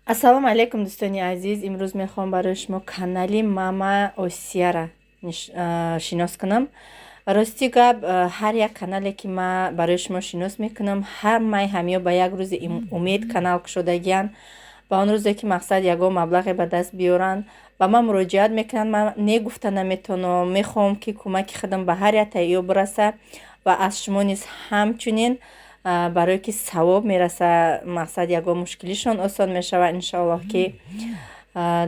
Ассалому алайкум, дӯстони азиз. Имрӯз мехоҳам барои шумо канали Мама Осияра шинос кунам. Рости гап, ҳар як канале ки ман барои шумо шинос мекунам, ҳамаи ҳамиё ба як рӯзи умед канал кушодагиянд. Ба он рӯзе ки мақсад ягон маблағе ба даст биёранд, ба ман муроҷиат мекунанд. Ман не гуфта наметавонам, мехоҳам ки кӯмаки худам ба ҳар як таиё бираса ва аз шумо низ ҳамчунин, барое ки савоб мераса, мақсад ягон мушкилишон осон мешавад, иншоаллоҳ. Ки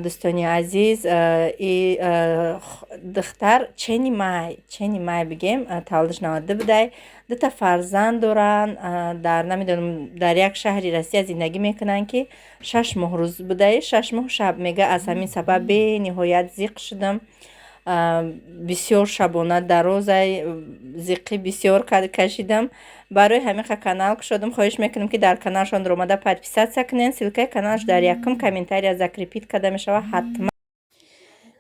дӯстони азиз, и духтар чени май бигем, таваллудаш 92 будай, дута фарзанд доранд, дар намедонам дар як шаҳри Россия зиндагӣ мекунанд, ки 6 моҳ рӯз будай, 6 моҳ шаб. Мега, аз ҳамин сабаб бениҳоят зиқ шудам, бисёр шабона дарозай зиқӣ бисёр кашидам, барои ҳамин канал кушодам. Хоҳиш мекунам, ки дар каналшон омада подписаться кунед. Ссылкаи каналаш дар якум комментария закрепить карда мешавад ҳатман.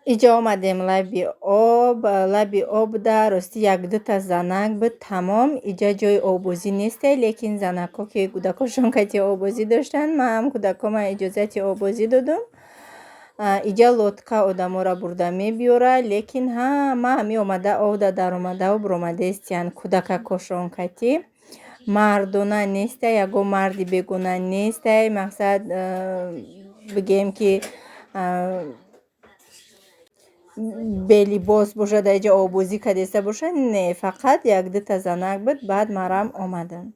Иҷо омадем лаби об. Лаби об буда, рости, якдута занак буд, тамом. Иҷа ҷои оббозӣ несте, лекин занакҳо ки кӯдакошон кати оббозӣ доштанд, ман ҳам кӯдакома иҷозати оббозӣ додум. Иҷа лодка одаморо бурда мебиёра, лекин ҳама ҳами омада овда даромадаву буромадаистиянд кӯдакакошон кати. Мардона нестай, ягон марди бегуна нестай. Мақсад, бигем ки белибос бошад, дар иҷа оббозӣ кардеста бошад, не, фақат якдута занак буд. Баъд марам омадам.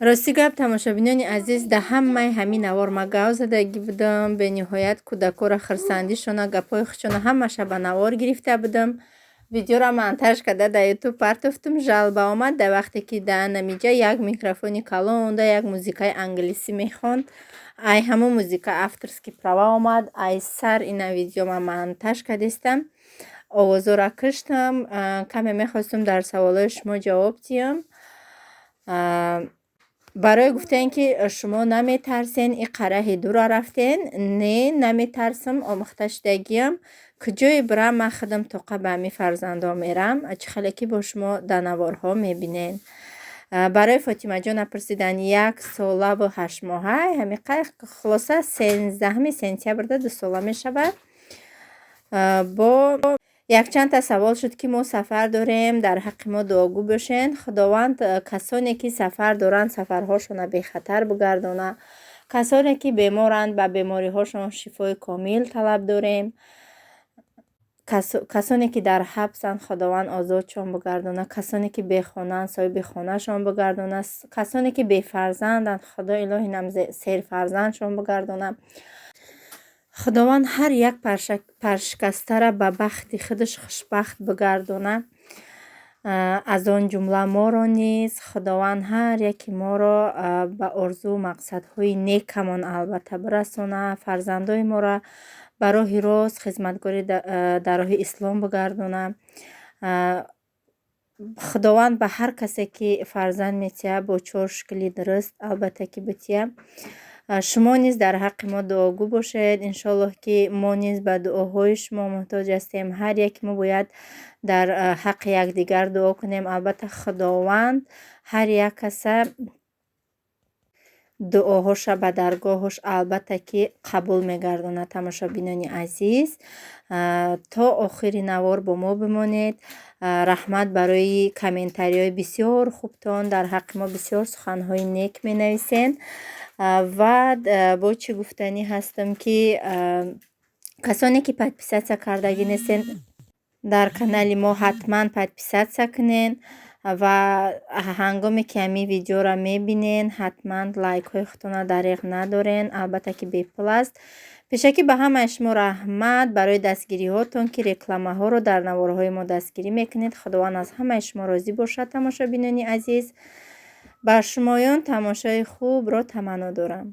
Рости гап, тамошобинони азиз, дар ҳамаи ҳамин навор ма гав задагӣ будам. Бениҳоят кӯдакҳоро хурсандишона, гапҳои худшона ҳамаша ба навор гирифта будам. Видеоро монтаж карда дар Ютуб партофтум, жалоба омад. Дар вақте ки дар намиҷа як микрофони калон да як музикаи англисӣ мехонд, ай ҳамон музика авторский права омад. Ай сар ина видео ман монтаж кардистам, овозҳоро киштам. Каме мехостум дар саволҳои шумо ҷавоб диҳам. Барои гуфтем, ки шумо наметарсен, и қараҳи дура рафтен. Не, наметарсам, омӯхта шудагиам. Куҷое бирам, ман худам тоқа ба ҳамин фарзандҳо мерам, чӣ хеле ки бо шумо дар наворҳо мебинед. Барои Фотимаҷон напурсидан, 1 солаву 8 моҳа, ҳамин хулоса, 13 сентябрда 2 сола мешавад. Бо якчандта савол шуд, ки мо сафар дорем, дар ҳаққи мо дуогӯ бошен. Худованд касоне ки сафар доранд, сафарҳошонро бехатар бигардонад. Касоне ки беморанд, ба бемориҳошон шифои комил талаб дорем. Касоне ки дар ҳабсанд, Худованд озодшон бигардонад. Касоне ки бехонаанд, соҳиби хонашон бигардонад. Касоне ки бефарзанданд, Худо илоҳи нам серфарзандшон бигардонад. Худованд ҳар як паршикастара ба бахти худаш хушбахт бигардонад, аз он ҷумла моро низ. Худованд ҳар яки моро ба орзуу мақсадҳои некамон албатта бирасонад, фарзандои моро ба роҳи рост, хизматгори дар роҳи ислом бигардонад. Худованд ба ҳар касе ки фарзанд метиҳад, бо чор шукли дуруст албатта ки битиҳад. Шумо низ дар ҳаққи мо дуогӯ бошед, иншоаллоҳ, ки мо низ ба дуоҳои шумо муҳтоҷ ҳастем. Ҳар яки мо бояд дар ҳаққи якдигар дуо кунем. Албатта, Худованд ҳар як каса дуоҳоша ба даргоҳаш албатта ки қабул мегардонад. Тамошобинони азиз, то охири навор бо мо бимонед. Раҳмат барои комментариҳои бисёр хубтон, дар ҳаққи мо бисёр суханҳои нек менависед. Ва бо чӣ гуфтанӣ ҳастам, ки касоне ки подписаться кардагӣ нестен дар канали мо, ҳатман подписаться кунед ва ҳангоме ки ҳамин видеоро мебинен, ҳатман лайкҳои худтонро дареғ надорен, албатта ки бепул аст. Пешакӣ ба ҳамаи шумо раҳмат барои дастгириҳотон, ки рекламаҳоро дар наворҳои мо дастгирӣ мекунед. Худованд аз ҳамаи шумо розӣ бошад. Тамошобинони азиз, бар шумоён тамошои хубро таманно дорам.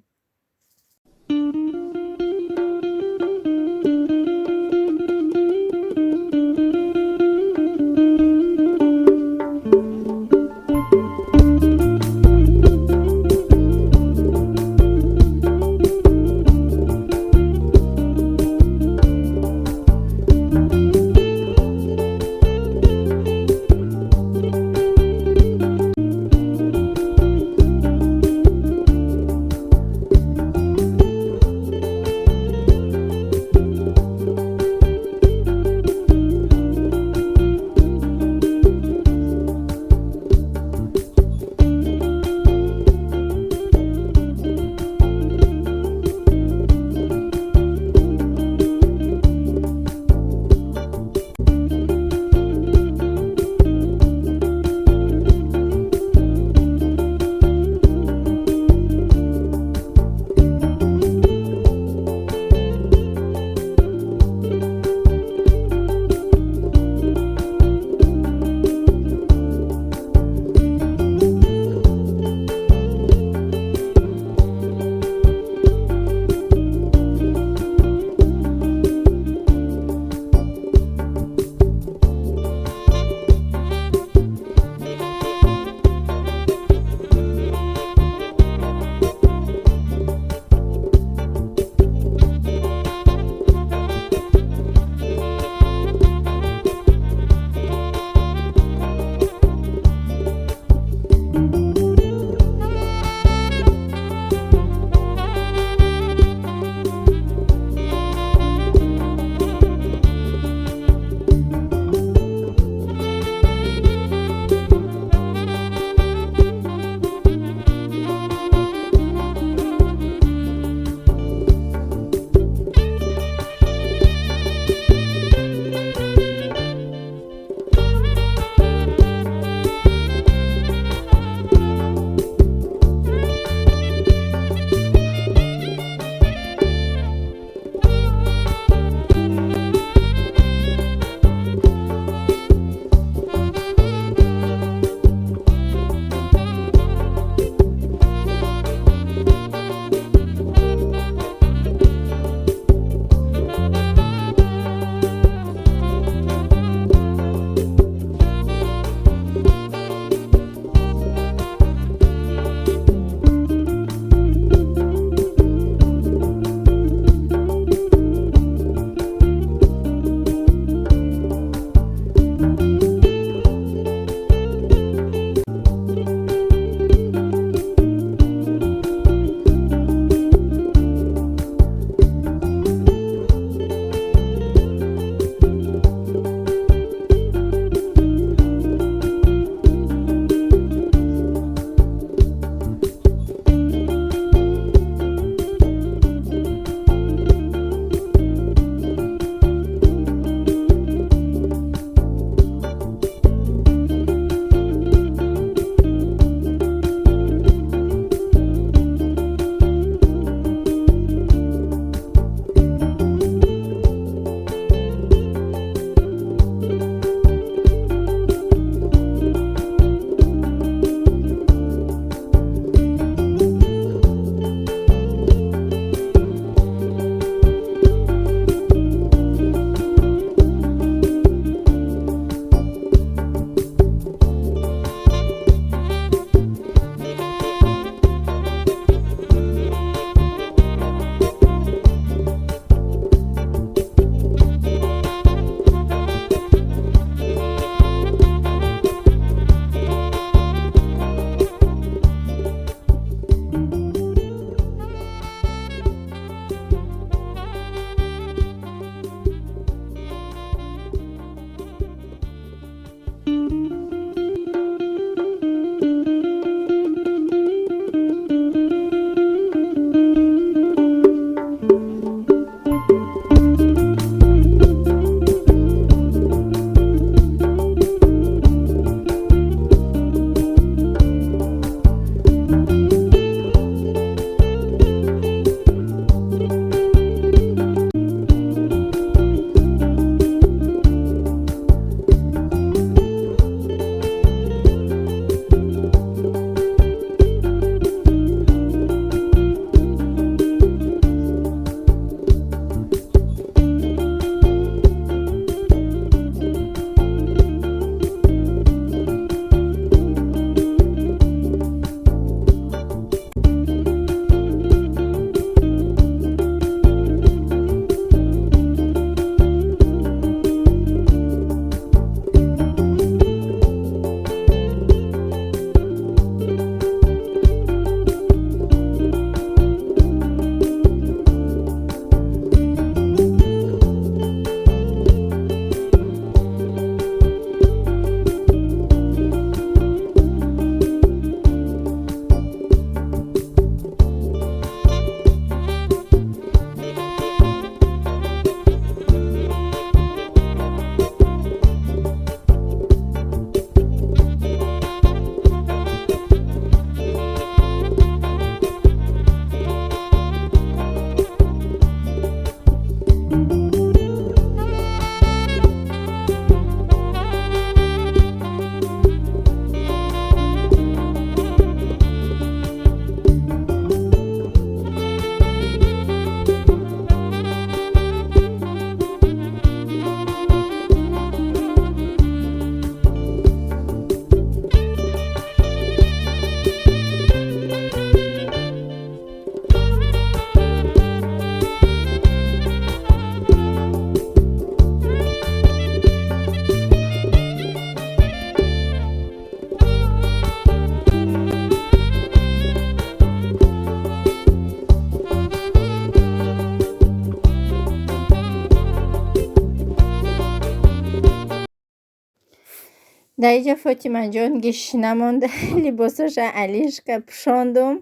Дар инҷа Фотимаҷон гишна монда, либосоша алишка пӯшондум.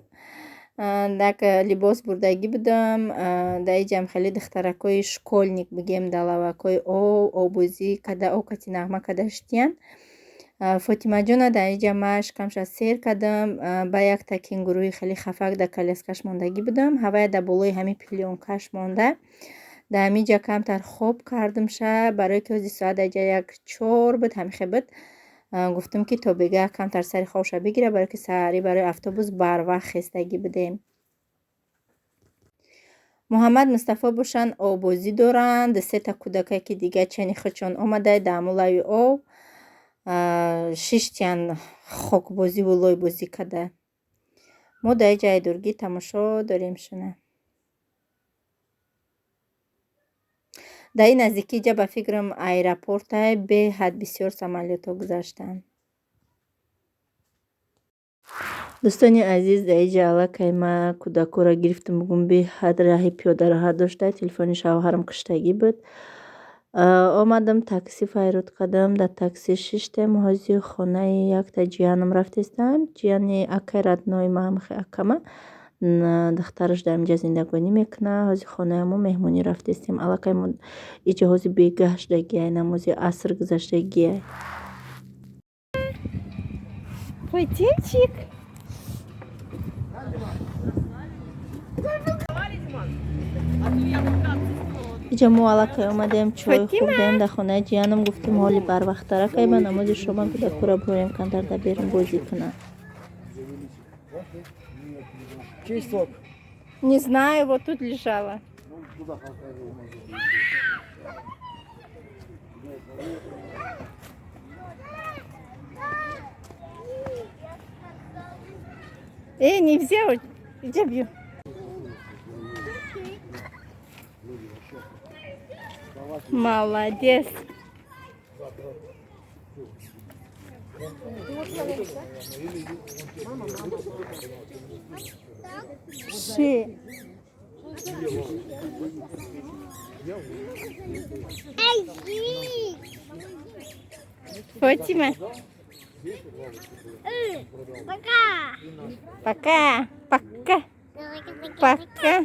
Так либос бурдагӣ будам. Дар инҷам хеле духтаракҳои школьник бигем, далавакҳои об, оббозӣ када, об кати нағма када шитиян. Фотимаҷона дар инҷа ма шикамша сер кардам. Ба якта кенгуруи хеле хафак дар коляскаш мондагӣ будам. Ҳавая дар болои ҳамин плёнкаш монда. Дар ҳамин ҷа камтар хоб кардамша, барое ки ҳози соат дар инҷа 1:04 буд, ҳамихе буд. Гуфтам, ки то бегаҳ камтар сари хобша бигира, барое ки саҳарӣ барои автобус барвақт хестагӣ будем. Муҳаммад Мустафо бошанд, оббозӣ доранд. Сета кӯдаке ки дига чани худшон омада дар ҳамун лави об шиштиян, хокбозиву лойбозӣ када. Мо дар инҷа айдургӣ тамошо дорем шуна. Дар ин наздикӣ инҷа ба фикрам аэропортай, беҳад бисёр самолётҳо гузаштанд. Дӯстони азиз, дар инҷа аллакай ма кӯдакҳоро гирифтам, бугум беҳад раҳи пиёдараҳа дошта, телефони шавҳарам куштагӣ буд. Омадам, такси файрод кардам, дар такси шиштем, ҳози хонаи якта ҷиянам рафтестам. Ҷияни акай родной ма, ҳамхе акама, духтараш дар инҷа зиндагонӣ мекунад. Ҳози хонаи мо меҳмонӣ рафтестем. Аллакай мо иҷа ҳози бегаҳ шудагиай, намози аср гузаштагиай. Фатимчик. Иҷа мо аллакай омадем, чой хӯрдем дар хонаи ҷиянам, гуфтем ҳоли барвақттаракай ба намози шома кӯдакҳоро бурем камтар дар берун бозӣ кунанд. Чей сок? Не знаю, вот тут лежала. Эй, не взял, иди бью. Молодец. Ши. Фатима. Пока. Пока. Пока. Пока.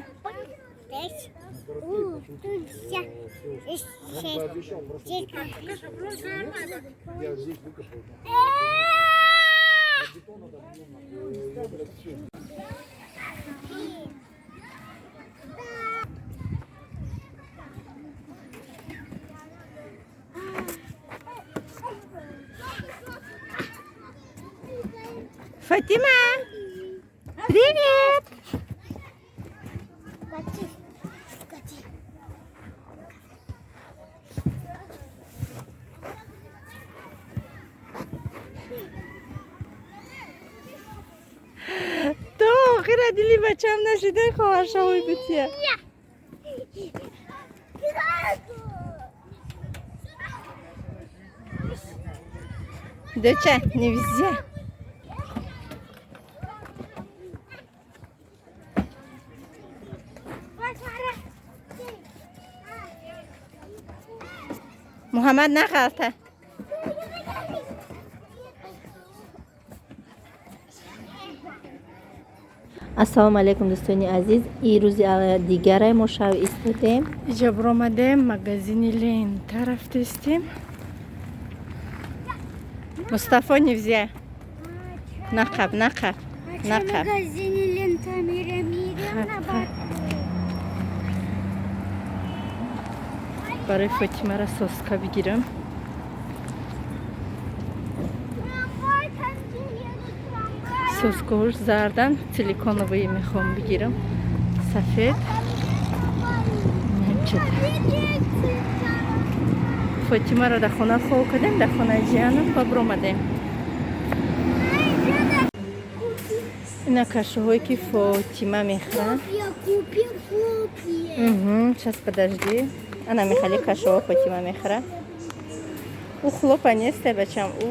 Фатима, привет! То охира дили бачам нашида хоҳаршавой бутия. Доча, нельзя. Муҳаммад нағалта. Ассалому алайкум, дӯстони азиз. И рӯзи дигаре мо шав истодем. Иҷа буромадем, магазини Лента рафтестем. Мустафо, нельзя. Нақаб, нақаб, нақаб. Магазини Лента мирем, Барои Фотимара соска бигирам. Соскош зардан, силиконовые мехоҳам бигирам. Сафед. Фотимаро дар хона хоб кардем, дар хонаи ҷиянам ва биромадем. Ина кашоҳое ки Фотима мехӯрад. Сейчас, подожди. Ана мехали кашоҳо Фотима мехӯрад. У хлопа нест, бачам, у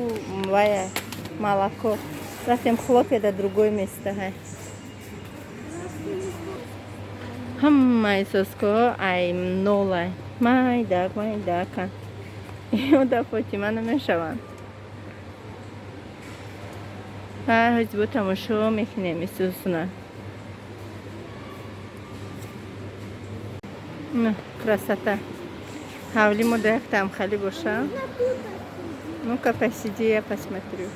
вая молоко. Рафтем хлопья дар другое место. Ҳай. Ҳамаи соскоҳо ай нолай. Майдак, майдакан. Ё да Фотима намешаванд. Ҳози бо тамошо мекунем исусуна. Красота. Ҳавли мо да яктам хали боша. Ну-ка, посиди, я посмотрю.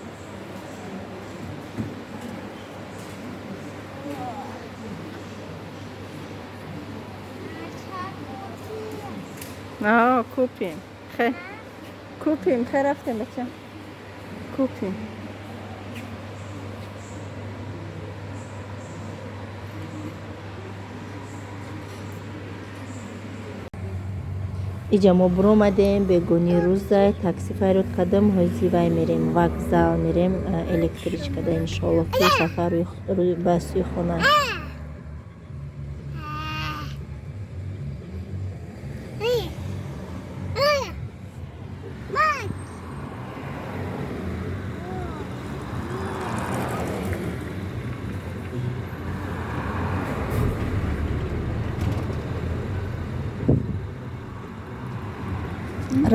А, купим. Хе. Купим, хе рафтем, бача. Купим. Иҷа мо буромадем, бегони рӯза такси фарёд кардам, ҳози вай мерем, вокзал мерем, электричкада, иншоалло, ки сафар ба сӯи хона.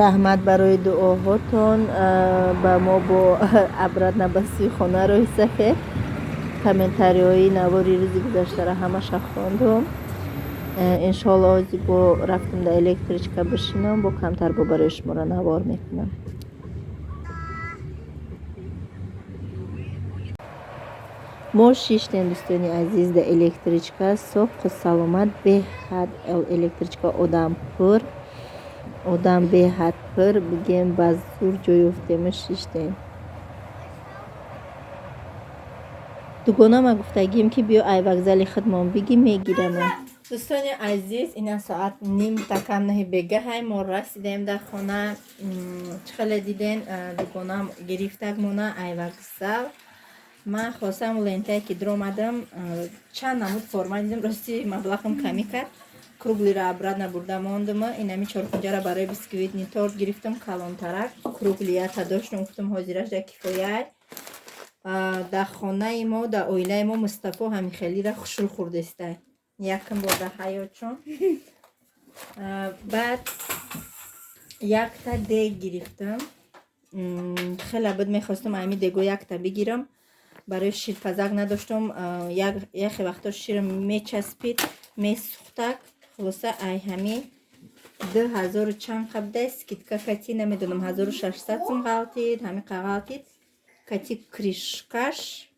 Раҳмат барои дуоҳотон ба мо бо обратно ба сӯи хона роҳи сафед. Комментариҳои навори рӯзи гузаштара ҳамаша хондум. Иншоалло, ҳози бо рафтам да электричка бишинам, бо камтар бо барои шуморо навор мекунам. Мо шиштем, дӯстони азиз, да электричка, соқу саломат, беҳад электричка одам пур, одам беҳад пур, бигем, ба зур ҷой ёфтему шиштем. Дугонама гуфтагим, ки биё ай вокзали худмон бигӣ, мегирама. Дӯстони азиз, ина соат ним такам наҳи бегаҳай, мо расидем дар хона. Чӣ хеле диден, дугонам гирифтак мона ай вокзал. Ман хостам лентае ки дуромадам, чанд намуд форма дидам, рости маблағам камӣ кард. Круглый ра обратно бурда мондум. Инами чоркунҷара барои бисквитный торт гирифтам, калонтарак. Круглый ята доштам, гуфтам, ҳозираш да кифояй. Дар хонаи мо, дар оилаи мо Мустафо ҳамин хелира хушрӯ хӯрдестай. Якм бор дар ҳаётшон. Баъд якта дег гирифтам. Хеле буд мехостам ҳамин дего якта бигирам. Барои ширпазак надоштам. Яхе вақто ширам мечаспид, месӯхтак. Хулоса, ай ҳамин 2000 чанд қабда скидка кати, намедонам, 1600 сум ғалтид, ҳамин қа ғалтид. Кати крышка ш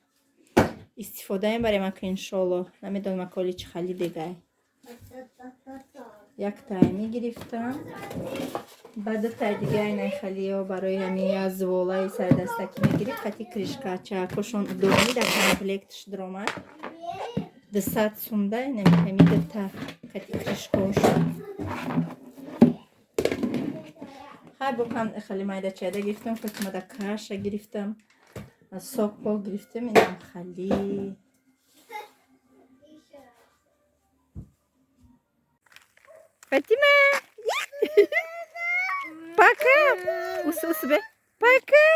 истифода мебарем ака, иншоалло. Намедонам аколи чӣ хали дегай. Як тайми гирифтам. Баъд дутай дига инай халиё барои ҳамин як зволаи сардастакӣ мегирифт, кати крышка чакошон удобный, дар комплектш дуромад. 200 сумда инами ҳамин дута кати крышка ошон. Хай, бо кам хали майда чайда гирифтам, фатимада каша гирифтам, сок пок гирифтам, инам хали. Фатима! Пока! Ус, ус, бе. Пока!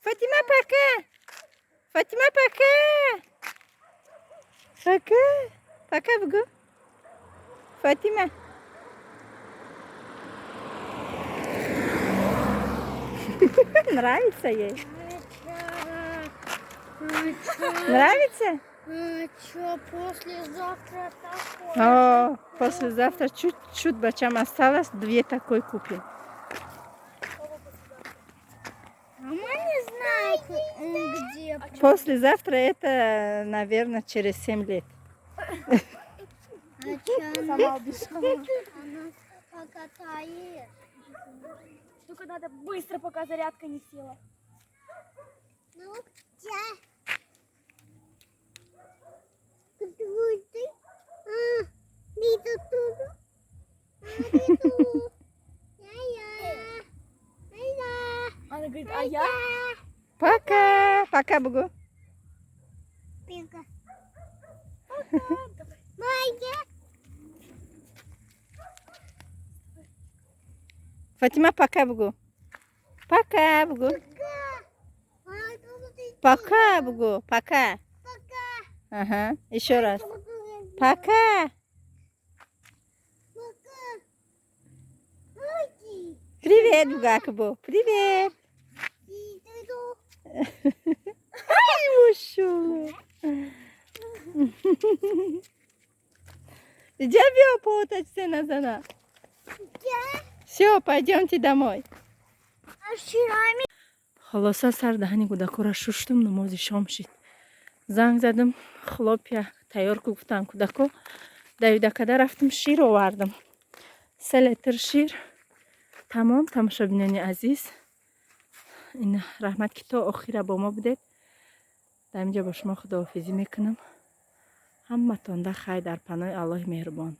Фатима, пока! Фатима, пока! Пока! Пока, бугу. Фатима. Нравится ей? Нравится? А чё, послезавтра такое? О, послезавтра чуть-чуть бачам осталось, две такой купим. А мы не знаем, где. Послезавтра это, наверное, через 7 лет. А чё, она, она покатает? Только надо быстро, пока зарядка не села. Ну, где? Ты? А, Лита тут. А, Литу. Я-я. Я-я. Она говорит, а я? Пока. Пока, Бугу. Пика. Майя. Фатима, пока, Бугу. Пока, Бугу. Пока, Бугу. Пока. Пока. Ага. Еще раз. Пока. Пока. Привет, Бугакбу. Привет. Мошолло. Иҷа биё, пота чизе назана. Всё, пойдёмте домой. Холоса, сар даҳани кӯдакора шуштум, намози шом шид. Занг задам, хлопья тайёр ку гуфтан кӯдако. Давида када рафтам, шир овардам. 3 литр шир. Тамом, тамошобинони азиз. Ин раҳмат, ки то охира бо мо будед. Дар инҷа бо шумо худоҳофизӣ мекунам. Ҳаматонда хайр, дар паноҳи Аллоҳи меҳрубон.